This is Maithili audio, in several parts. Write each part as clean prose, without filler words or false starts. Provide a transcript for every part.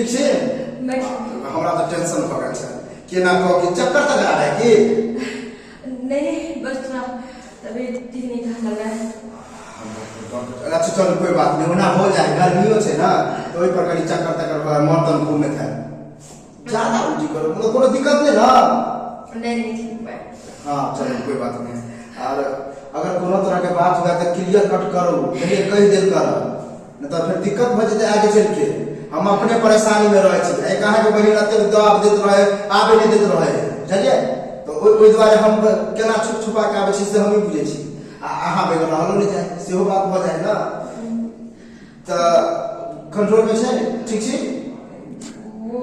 ठीक छै। मैं ठीक हूँ। हमरा तऽ टेंशन भऽ गेल छै, केना कह कि चक्कर तक आ रहा की? नहीं, बस थोड़ा तबीयत ठीक नहीं था, लग रहा है। अच्छा चलू, कोई बात नहीं, ओना हो जाए, गर्मियो छै ना, तऽ ओहि पर कनि चक्कर तक्कर भऽ मन तन घूमे था, ज्यादा उल्टी करो, मतलब कोनो दिक्कत नहीं ना? नहीं नहीं, ठीक है। हाँ चलो, कोई बात नहीं। और अगर कोनो तरह के बात हुआ तऽ क्लियर कट करू, चलिए कहि देल करब, नहीं तऽ फेर दिक्कत भऽ जेतै आगे चलि के। हम अपने परेशानी में रहै छी, एक अहाँके बहिन एतेक दबाव दैत रहै, आबे नहि दैत रहै, बुझलियै? तऽ ओहि ओहि दुआरे हम केना छुप छुपा के आबै छी से हमही बुझै छी, आ अहाँ बगैर रहलो नहि जाय, सेहो बात भऽ जाय ने। तऽ कंट्रोल में छै, ठीक छी? वो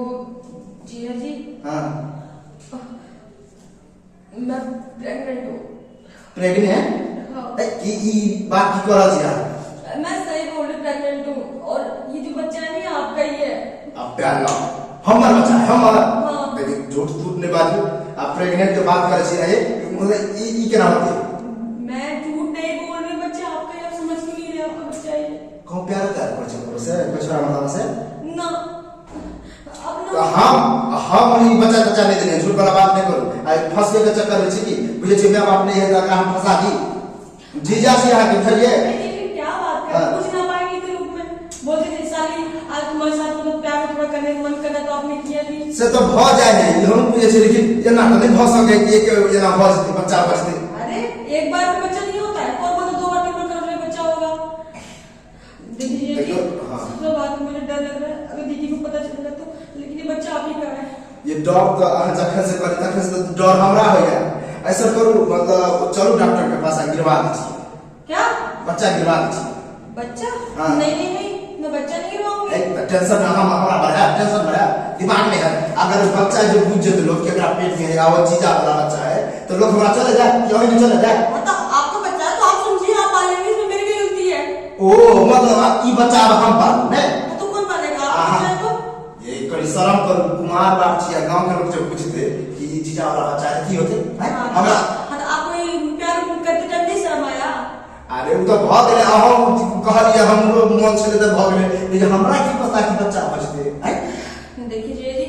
जीजा जी। हाँ। मैं प्रेग्नेंट हूँ। प्रेग्नेंट? हाँ। ई ई बात की कर रहल छी अहाँ? मैं सही बोल रही, प्रेग्नेंट हूँ और ये जो बच्चा है नहीं, आपका ही है। अब प्यार लाओ, हमर बच्चा है हमर? हाँ। देखिए, झूठ तूठ नहीं बाजू। आप प्रेग्नेंट के बात करै छी, ए मतलब ई ई केना होतै? मैं झूठ नहीं बोल रही, बच्चा आपका ही, आप समझ क्यों नहीं रहे? आपका बच्चा ही है। कहूँ प्यार त्यार करै छै ककरो से, कोइ छोरा मतलब से? ना, अब तऽ ना। हम ई बच्चा तच्चा नहि देने, झूठ वाला बात नहि करू। आइ फंसके के चक्कर में छी की बुझै छी, माय बाप नहि है तऽ एकरा हम फंसा दी? जीजा छी अहाँके, बुझलियै? नहीं, लेकिन क्या बात कर हाँ। कुछ ना पाएंगे इतने रूप में बोलते थे साली, आज तुम्हारे साथ मतलब प्यार में थोड़ा करने का मन करना तो आपने किया नहीं। से तऽ भऽ जाइ है, ई हम बुझै छी, लेकिन एना तऽ नहि भऽ सकै कि एक एना भऽ जेतै, बच्चा बचतै। अरे, एक बार में बच्चा नहीं होता है, कौन बोलता? दो बार, तीन बार करो तो बच्चा होगा। देखिए जी, देखियो, हाँ। सबसे बात मुझे डर लग रहा है, अगर दीदी को पता चलेगा तो। लेकिन ये बच्चा आप ही का है। ये डर तऽ अहाँ जखन से कहली तखन से तऽ डर हमरा होइया। ऐसा करू, मतलब चलू डॉक्टर के पास आ गिरवा दै छी। क्या? बच्चा गिरवा दै छी। बच्चा? हाँ। नहीं नहीं नहीं, मैं बच्चा नहीं गिरवाऊंगी। एक तऽ टेंशन ना हम हमरा बढ़ा, टेंशन बढ़ा दिमाग में है। अगर बच्चा जो बुझ जेतै लोग कि एकरा पेट में है आ वो जीजा वाला बच्चा है, तो लोग हमरा चले जाए कि ओहिमे चले जाए। हाँ, तो आपका बच्चा है तो आप समझिए, आप पालेंगे, इसमें मेरी क्या गलती है? ओ मतलब आब ई बच्चा आब हम पालू ने? हाँ, तो कौन पालेगा? हाँ। आप बच्चा है तो। ये कनि शरम करू, कुमार बाप छी आ गांव के लोग जब बुझते कि ई जीजा वाला बच्चा है, की होते हैं? हाँ, हमरा हाँ, तो आपको ये प्यार करते टाइम नहीं शर्म आया? अरे ओ तऽ भऽ गेलै, अहूँ कहलियै, हमरो मोन छलै तऽ भऽ गेलै, लेकिन हमरा की पता कि बच्चा बचतै हैं? देखिए जीजा जी,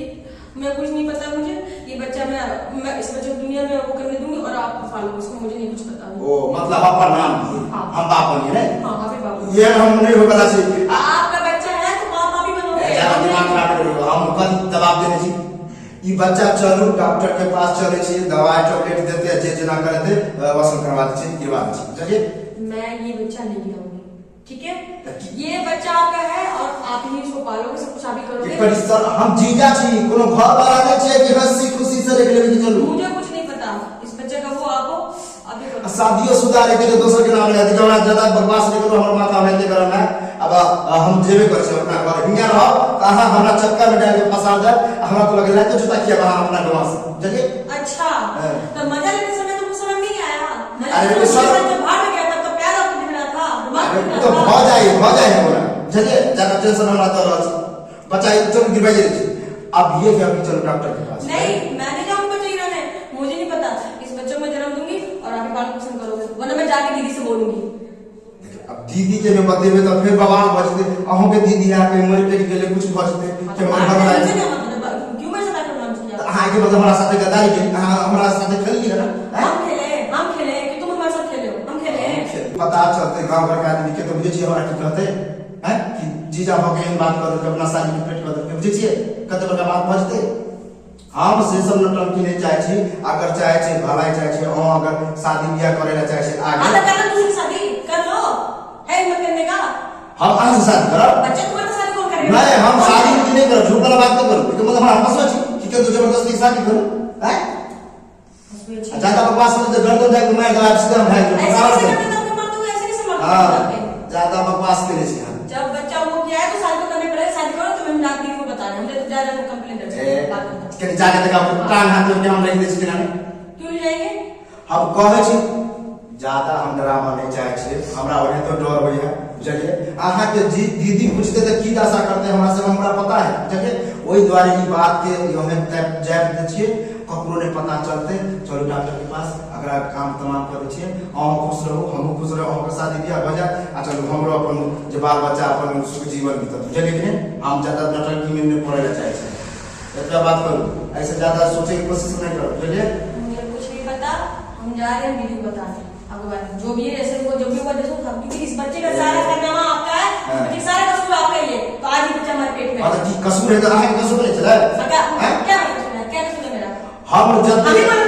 मैं कुछ नहीं पता मुझे, ये बच्चा मैं इस बच्चे को दुनिया में वो करने दूंगी और आप पालो उसको, मुझे नहीं कुछ पता। ओ मतलब अपन नाम दिए? हाँ। हम बाप बनिए ने? हाँ, आप ही बाप। ये हम नहीं होय वाला छी आपका बच्चा है तो बाप आप ही बनोगे। ज्यादा दिमाग खराब नहीं करू, हम कथी दबाव देने छी? ई बच्चा, चलू डॉक्टर के पास चलै छी, दवाई टैबलेट देते, जे जेना करेते वसन करवा दै छी, गिरवा दै छी, बुझलियै? मैं ये बच्चा नहीं गिराऊंगी, ठीक है? तो ये बच्चा आपका है और आप ही इसको पालोगे, सब कुछ आप ही कि करोगे। कनि सर, हम जीजा छी, कोनो घर वाला नहीं छै कि हंसी खुशी से रख लेबै कि चलू। मुझे कुछ नहीं पता इस बच्चे का, वो आप हो, आप ही करो। शादियो शुदा रहे के दोसर के नाम ले दियौ। हमरा ज्यादा बकवास नहीं करू, हमर माथा ओनाहिते गरम है। अब हम जेबे करै छी अपना घर, हियाँ रहब तऽ अहाँ हमरा चक्कर में डालि के फंसा जायब। आ हमरा तो लगे लाते जूता किया अहाँ अपना गाँव से, बुझलियै? अच्छा। हाँ। तो मजा लेते समय तुमको समझ नहीं आया? मजा अरे लेते वो समय सब- जब भाड़ में गया तब तो प्यार आपको दिख रहा था, दिमाग अरे दिख ओ तऽ रहा भऽ था। जाइ, भऽ जाइ हमरा, बुझलियै? ज्यादा टेंशन हमरा तऽ रहल छै। बच्चा चलू गिरवाइए दै छी अब, ये कि अभी चलू डॉक्टर के पास। नहीं, मैं नहीं जाऊंगी बच्चा गिराने, मुझे नहीं पता। इस बच्चे को मैं जन्म दूंगी और आप ही पालन पोषण करोगे, वरना मैं जाके दीदी से बोलूंगी। अब दीदी के जे बतेबै तऽ फेर बवाल भऽ जेतै। अहूँके दीदी है, कहीं मरि कटि गेलै, कुछ भऽ जेतै कि हमर घर वाला। मुझे क्या मतलब? क्यों मेरे साथ आक्रमण किया? तऽ अहाँके मतलब हमरा साथे गद्दारी केली, अहाँ हमरा साथे खेलली है ना, आँय? हम खेले, हम खेले कि तुम हमारे साथ खेले हो? हम खेले हैं? पता चलते गाँव घर के आदमी के तऽ बुझै छियै हमरा की कहते हैं, कि जीजा भऽ के एहन बात कऽ देलकै, अपना साली के पेट कऽ देलकै। बुझै छियै कते बड़का बात भऽ जेतै? हम से सब नौटंकी नहि चाहै छी। अगर चाहै छी, भलाई चाहै छी, अहाँ अगर शादी बियाह करै लए चाहै छी हाँ आगे तो कर लो दूसरी शादी, कर लो, है हिम्मत करने का? हम अहाँ से शादी करब? बच्चा तुम्हारे साथ शादी कौन करेगा? नहीं, हम शादी उदी नहीं करब, झूठ वाला बात नहीं करू। लेकिन मतलब हमरा फंसबै छी कि केंद्र जबरदस्ती शादी करू, हैं? फंसवे छी। आ ज्यादा बकवास में तो गर्दन जाके मार देब, सीधा हम भागि ऐसे जायब। कैसे करते तुम मार दोगे? ऐसे कैसे मार दोगे? हाँ। आपके? ज्यादा बकवास केने छी अहाँ। जब बच्चा वो किया है तो शादी तो करने पड़ेगा। शादी करो तो हम डाक दीदी को बता रहे हैं, हम जा रहे हैं कंप्लेन दर्ज ए, करने, बात करता कनि जाके देखा, टांग हाथ जोड़ के हम रखि दै छी केना। क्यों ले जाएंगे? हम कहै छी, ज्यादा हम ड्रामा नहि चाहै छियै, हमरा ओनाहितो डर होइए, बुझलियै? अहाँके जी दीदी पूछतै तऽ की दशा करतै हमरा से, हमरा पता है, बुझलियै? ओहि दुआरे ई बातके हमे जाय दै छियै। ककरो नहि पता चलतै। चलू डॉक्टर के पास, अकरा काम तमाम करै छियै। अहूँ खुश रहू, हमहूँ खुश रहू, अहूँके शादी बियाह भऽ जायत आ चलू हमरो अपन जे बाल बच्चा अपन सुख जीवन बीतत, बुझलियै कि नहि? हम ज्यादा नौटंकीमे नहि पड़ै लए चाहै छी। एतबा बात करू, एहिसँ ज्यादा सोचैके कोशिश नहि करू, बुझलियै? मुझे कुछ नहीं पता, हम जा रहे हैं दीदी को बताने। आपको बात जो भी है, जैसे वो जो भी हुआ जैसे था, क्योंकि इस बच्चे का सारा कारनामा आपका है। हाँ। बच्चे का सारा कसूर आपका ही है, तो आज ही बच्चा हमारे पेट में हाँ है। तऽ की कसूर है? तऽ अहाँके कसूर नहि छलै? क्या हैं? क्या कसूर है? क्या कसूर है मेरा? हम जब हम ही बोले।